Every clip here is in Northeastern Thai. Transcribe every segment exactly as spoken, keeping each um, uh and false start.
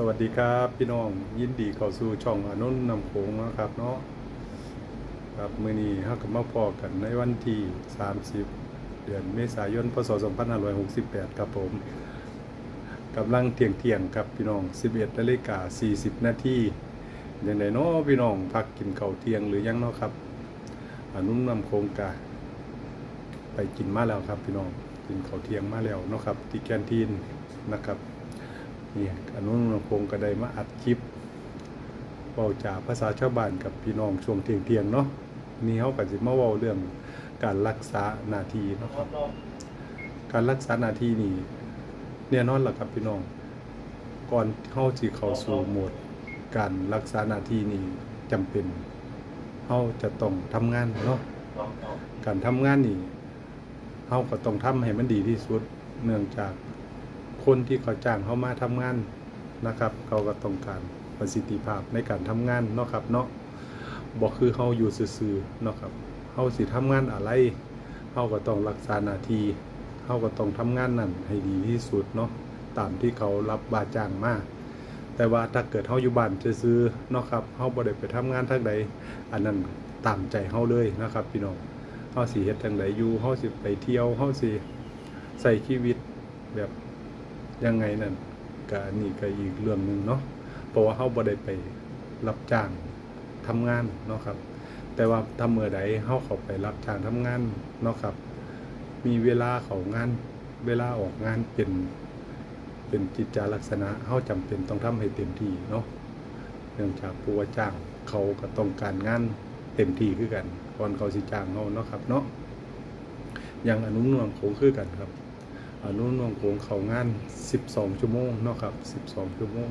สวัสดีครับพี่น้อง ยินดีเข้าสู่ช่องอานนท์นำโขงเนาะครับเนาะ ครับ มื้อนี้เราก็มาพ้อกันในวันที่สามสิบ เดือนเมษายน พ.ศ. สองพันห้าร้อยหกสิบแปด ครับผม กำลังเที่ยงๆ ครับพี่น้อง สิบเอ็ดนาฬิกาสี่สิบนาที จั่งใด๋น้อพี่น้อง พักกินข้าวเที่ยงหรือยังเนาะครับ อานนท์นำโขงกะไปกินมาแล้วครับพี่น้อง กินข้าวเที่ยงมาแล้วเนาะครับ ที่แคนทีนนะครับ นี่ อานนท์นำโขงก็ได้มาอัดคลิป เว้าจาภาษาชาวบ้านกับพี่น้องช่วงเที่ยงๆ เนาะ นี่เราก็สิมาเว้าเรื่องการรักษาหน้าที่เนาะครับ การรักษาหน้าที่นี่ แน่นอนล่ะครับพี่น้อง ก่อนเราสิเข้าสู่โหมดการรักษาหน้าที่นี่ จำเป็นเราจะต้องทำงานเนาะ การทำงานนี่ เราก็ต้องทำให้มันดีที่สุด เนื่องจากคนที่เขาจ้างเรามาทำงานนะครับ เขาก็ต้องการประสิทธิภาพในการทำงานเนาะครับเนาะ บ่คือเราอยู่ซื่อๆ เนาะครับ เราสิทำงานอะไร เราก็ต้องรักษาหน้าที่ เราก็ต้องทำงานนั้นให้ดีที่สุดเนาะ ตามที่เขารับว่าจ้างมา แต่ว่าถ้าเกิดเราอยู่บ้านซื่อๆ เนาะครับ เราบ่ได้ไปทำงานทางใด อันนั้นตามใจเราเลยนะครับพี่น้อง เราสิเฮ็ดจั่งใด๋อยู่ เราสิไปเที่ยว เราสิใช้ชีวิตแบบยังไงนั่น ก็อันนี้ก็อีกเรื่องหนึ่งเนาะ เพราะว่าเราบ่ได้ไปรับจ้างทำงานเนาะครับ แต่ว่าถ้าเมื่อใด๋เราเข้าไปรับจ้างทำงานเนาะครับ มีเวลาเข้างาน เวลาออกงานเป็น เป็นกิจจาลักษณะ เราจำเป็นต้องทำให้เต็มที่เนาะ เนื่องจากผู้ว่าจ้างเขาก็ต้องการงานเต็มที่คือกัน ก่อนเขาสิจ้างเราเนาะครับเนาะ อย่างอานนท์นำโขงคือกันครับ อานนท์นำโขงเข้างานสิบสองชั่วโมงเนาะครับ สิบสองชั่วโมง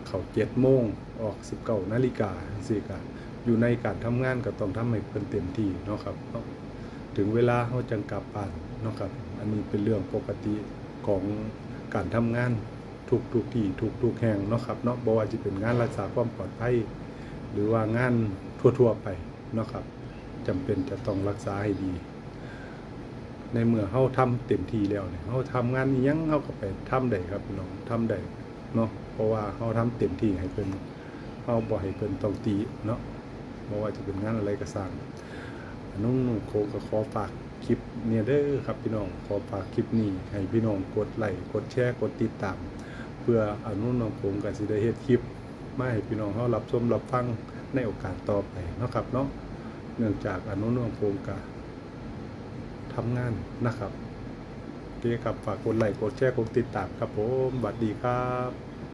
เข้าเจ็ดโมง ออกสิบเก้านาฬิกา จั่งซี้ก็ อยู่ในการทำงานก็ต้องทำให้เพิ่นเต็มที่เนาะครับเนาะ ถึงเวลาเราจั่งกลับบ้านเนาะครับ อันนี้เป็นเรื่องปกติของการทำงานทุกๆที่ทุกๆแห่งเนาะครับเนาะ บ่ว่าสิเป็นงานรักษาความปลอดภัย หรือว่างานทั่วๆไปเนาะครับ จำเป็นจะต้องรักษาให้ดี ในเมื่อเราทำเต็มที่แล้วนี่ เราทำงานอิหยังเราก็ไปทำได้ครับพี่น้อง ทำได้เนาะ เพราะว่าเราทำเต็มที่ให้เพิ่น เราบ่ให้เพิ่นต้องติเนาะ บ่ว่าจะเป็นงานอะไรก็ซ่าง อานนท์นำโขงก็ขอฝากคลิปเนี่ยเด้อครับพี่น้อง ขอฝากคลิปนี้ให้พี่น้องกดไลค์ กดแชร์ กดติดตาม เพื่ออานนท์นำโขงก็สิได้เฮ็ดคลิปมาให้พี่น้องเรารับชมรับฟังในโอกาสต่อไปเนาะครับเนาะ เนื่องจากอานนท์นำโขงก็ทำงานนะครับ โอเคครับ ฝากกดไลค์ กดแชร์ กดติดตามครับผม สวัสดีครับ